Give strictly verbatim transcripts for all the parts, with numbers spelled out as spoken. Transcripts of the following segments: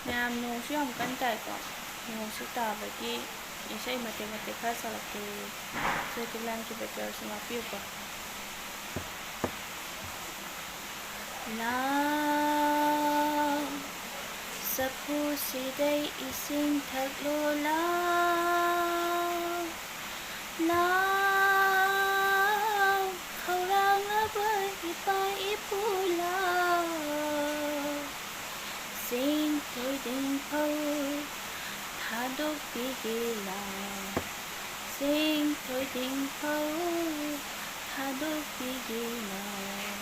ꯃꯌꯥꯝ, ꯅꯣꯡꯁꯨ ꯌꯥꯝ ꯀꯟꯅ ꯇꯥꯏꯀꯣ꯫ ꯅꯣꯡꯁꯨ ꯇꯥꯕꯒꯤ ꯏꯁꯩ ꯃꯇꯦꯛ ꯃꯇꯦꯛ ꯈꯔ ꯁꯥꯔꯛꯀꯦ꯫ ꯁꯣꯏ ꯀꯤꯂꯥꯟ ꯀꯤꯕꯦꯀꯔꯁꯨ ꯉꯥꯛꯄꯤꯌꯨꯀꯣ꯫ ꯂꯥꯎ, ꯆꯐꯨꯁꯤꯗꯩ ꯏꯁꯤꯡ ꯊꯛꯂꯣ ꯂꯥꯎ꯫ ꯂꯥꯎ, ꯈꯧꯔꯥꯡꯂꯕ ꯏꯄꯥ ꯏꯄꯨ ꯂꯥꯎ꯫ ꯆꯦꯡ ꯊꯣꯏꯗꯤꯡ ꯐꯧ ꯊꯥꯗꯣꯛꯄꯤꯒꯦ ꯂꯥꯎ꯫ ꯆꯦꯡ ꯊꯣꯏꯗꯤꯡ ꯐꯧ ꯊꯥꯗꯣꯛꯄꯤꯒꯦ ꯂꯥꯎ꯫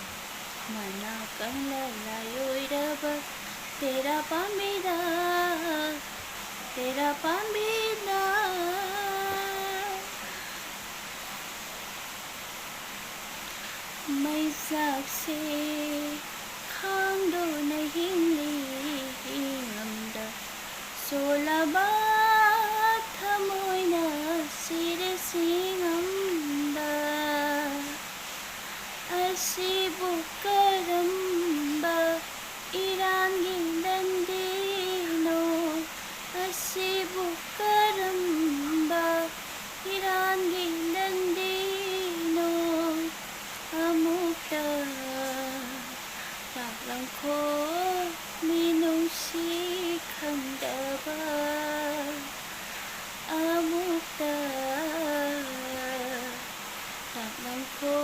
ꯃꯅꯥ ꯀꯪꯂ ꯂꯥꯏ ꯑꯣꯏꯔꯕ ꯇꯦꯔꯥ ꯄꯥꯝꯕꯤꯗ, ꯇꯦꯔꯥ ꯄꯥꯝꯕꯤꯗ꯫ ꯃꯩꯆꯥꯛꯁꯦ ꯈꯥꯡꯗꯨꯅ ꯍꯤꯡꯂꯤ ꯍꯤꯡꯉꯝꯗ ꯆꯣꯜꯂꯕ ꯊꯃꯣꯏꯅ ꯁꯤꯔꯦ ꯁꯤꯉꯝꯗ꯫ ꯑꯁꯤꯕꯨ ꯀꯔꯝꯕ ꯏꯔꯥꯟꯒꯤ ꯂꯟꯗꯤꯅꯣ? ꯑꯁꯤꯕꯨ ꯀꯔꯝꯕ ꯏꯔꯥꯟꯒꯤ ꯂꯟꯗꯤꯅꯣ? ꯑꯃꯨꯛꯇ ꯇꯥꯛꯂꯝꯈꯣ ꯃꯤꯅꯨꯡꯁꯤ ꯈꯪꯗꯕ꯫ ꯑꯃꯨꯛꯇ ꯇꯥꯛꯂꯝꯈꯣ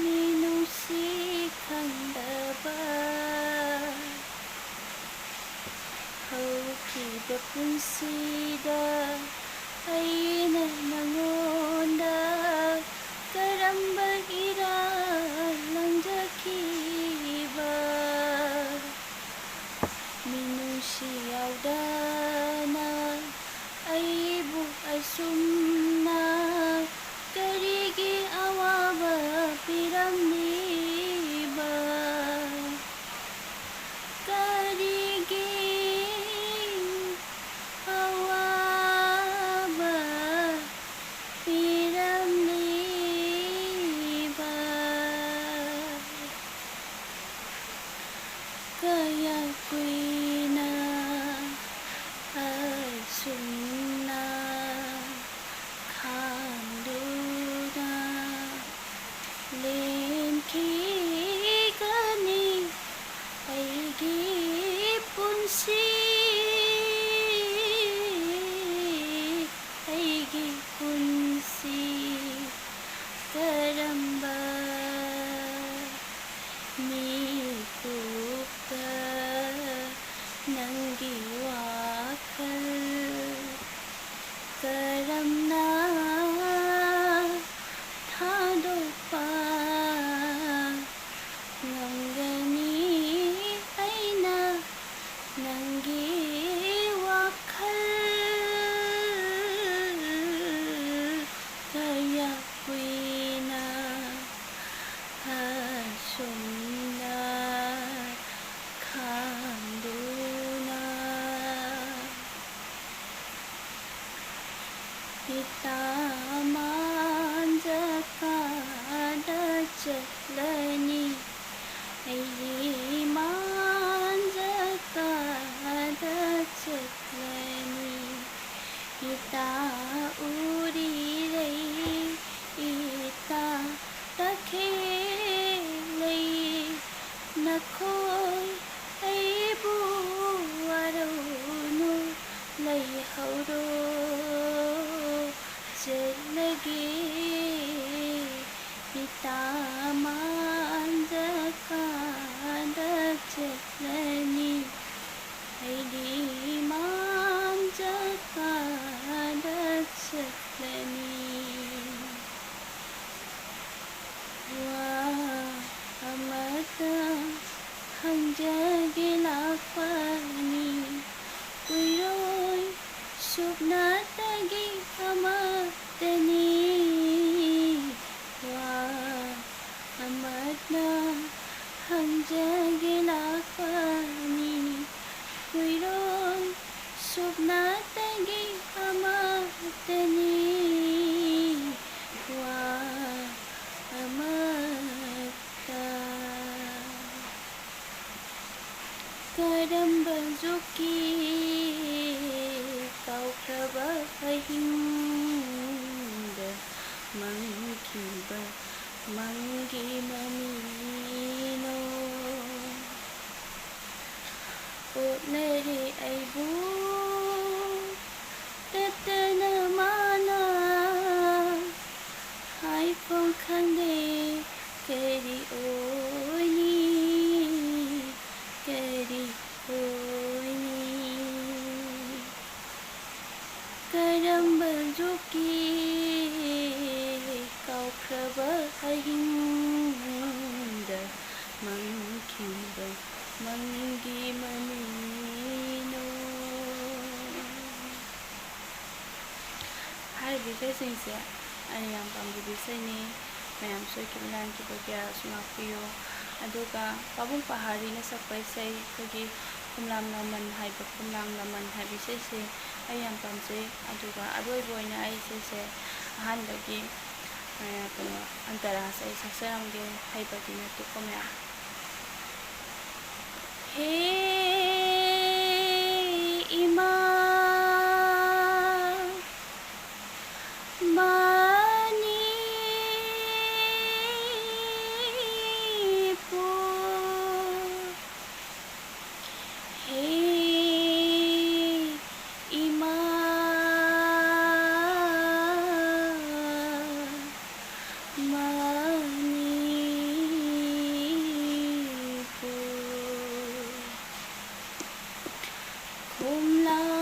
ꯃꯤꯅꯨꯡꯁꯤ ꯈꯪꯗꯕ꯫ ꯍꯧꯈꯤꯕ ꯄꯨꯟꯁꯤꯗ ꯑꯩꯅ ꯅꯉꯣꯟꯗ ꯀꯔꯝꯕ ꯏꯔꯥꯜ ꯂꯪꯖꯈꯤꯕ? ꯃꯤꯅꯨꯡꯁꯤ ꯌꯥꯎꯗꯅ ꯑꯩꯕꯨ ꯑꯁꯨꯝꯅ ꯀꯔꯤꯒꯤ ꯑꯋꯥꯕ ꯄꯤꯔꯝꯂꯤꯕ? ꯀꯔꯤꯒꯤ ꯑꯋꯥꯕ ꯄꯤꯔꯝꯂꯤꯕ? ꯀꯌꯥ ꯀꯨꯏꯅ ꯁꯤ ꯑꯩꯒꯤ ꯄꯨꯟꯁꯤ ꯀꯔꯝꯕ ꯃꯤꯀꯨꯞꯇ ꯅꯪꯒꯤ ꯋꯥꯈꯜ ꯀꯔꯝꯅ ꯊꯥꯗꯣꯛꯄ ꯉꯝꯒꯅꯤ ꯑꯩꯅ ꯅꯪꯒꯤ ꯋꯥꯈꯜ ꯀꯌꯥ ꯀꯨꯏꯅ ꯑꯁꯨꯝꯅ ꯈꯥꯝꯗꯨꯅ ꯏꯇꯥ ꯃꯥꯟꯖ ꯀꯥꯗ ꯆꯠꯂꯅꯤ ꯑꯩꯒꯤ ꯃꯥꯟꯖ ꯀꯥꯗ ꯆꯠꯂꯅꯤ ꯏꯇꯥ ꯎꯔꯤꯔꯩ ꯏꯇꯥ ꯇꯈꯦꯜꯂꯩ ꯅꯈꯣꯏ ꯑꯩꯕꯨ ꯋꯥꯔꯧꯅꯨ ꯂꯩꯍꯧꯔꯣ ꯆꯠꯂꯒꯦ ꯏꯇꯥ ꯃꯥꯟꯖ ꯀꯥꯗ ꯆꯠꯂꯅꯤ ꯑꯩꯗꯤ ꯃꯥꯟꯖ ꯀꯥꯗ ꯆꯠꯂꯅꯤ ꯋꯥ ꯑꯃꯇ ꯍꯪꯖꯒꯦ ꯂꯥꯛꯄꯅꯤ ꯀꯨꯏꯔꯣꯏ ꯁꯨꯞꯅꯇꯒꯤ ꯑꯃꯇꯅꯤ ꯋꯥ ꯑꯃꯇ ꯍꯪꯖꯒꯦ ꯂꯥꯛꯄꯅꯤ ꯀꯨꯏꯔꯣꯏ ꯁꯨꯞꯅꯇꯒꯤ ꯑꯃꯇꯅꯤ ꯋꯥ ꯑꯃꯇ ꯀꯔꯝꯕ ꯖꯨꯛꯀꯤ ꯀꯥꯎꯈ꯭ꯔꯕ ꯑꯍꯤꯡꯗ ꯃꯪꯈꯤꯕ ꯃꯪꯒꯤ ꯃꯃꯤꯅꯣ ꯑꯣꯠꯅꯔꯦ ꯑꯩꯕꯨ ꯇꯠꯇꯅ ꯃꯥꯅ, ꯍꯥꯏꯐꯝ ꯈꯪꯗꯦ ꯀꯔꯤ ꯑꯣꯏꯅꯤ, ꯀꯔꯤ ꯑꯣꯏꯅꯤ꯫ ꯀꯔꯝꯕ ꯖꯨꯒꯤ ꯀꯥꯎꯈ꯭ꯔꯕ ꯑꯍꯤꯡꯗ ꯃꯪꯈꯤꯕ ꯃꯪꯒꯤ ꯃꯃꯤꯅꯣ꯫ ꯍꯥꯏꯔꯤꯕ ꯏꯁꯩꯁꯤꯡꯁꯦ ꯑꯩꯅ ꯌꯥꯝ ꯄꯥꯝꯖꯕ ꯏꯁꯩꯅꯤ꯫ ꯃꯌꯥꯝ ꯁꯣꯏꯈꯤꯕ ꯂꯥꯟꯈꯤꯕ ꯀꯌꯥꯁꯨ ꯉꯥꯛꯄꯤꯌꯨ꯫ ꯑꯗꯨꯒ ꯄꯥꯕꯨꯡ ꯄꯍꯥꯔꯤꯅ ꯁꯛꯄ ꯏꯁꯩ, ꯑꯩꯈꯣꯏꯒꯤ ꯈꯣꯝꯂꯥꯡ ꯂꯃꯟ ꯍꯥꯏꯕ, ꯈꯣꯝꯂꯥꯡ ꯂꯃꯟ ꯍꯥꯏꯕ ꯏꯁꯩꯁꯦ ꯑꯩ ꯌꯥꯝ ꯄꯥꯝꯖꯩ꯫ ꯑꯗꯨꯒ ꯑꯔꯣꯏꯕ ꯑꯣꯏꯅ ꯑꯩ ꯏꯁꯩꯁꯦ ꯑꯍꯥꯟꯕꯒꯤ, ꯑ, ꯀꯩꯅꯣ, ꯑꯟꯇꯔꯥꯁꯦ ꯑꯩ ꯁꯛꯆꯔꯝꯒꯦ, ꯍꯩꯕꯗꯤ ꯅꯠꯇꯦꯀꯣ ꯃꯌꯥꯝ꯫ ꯍꯦ ꯏꯃꯥ, ꯃꯅꯤꯄꯨꯔ, ꯍꯦ ꯏꯃꯥ, ꯃꯅꯤꯄꯨꯔ, ꯈꯣꯝꯂꯥꯡ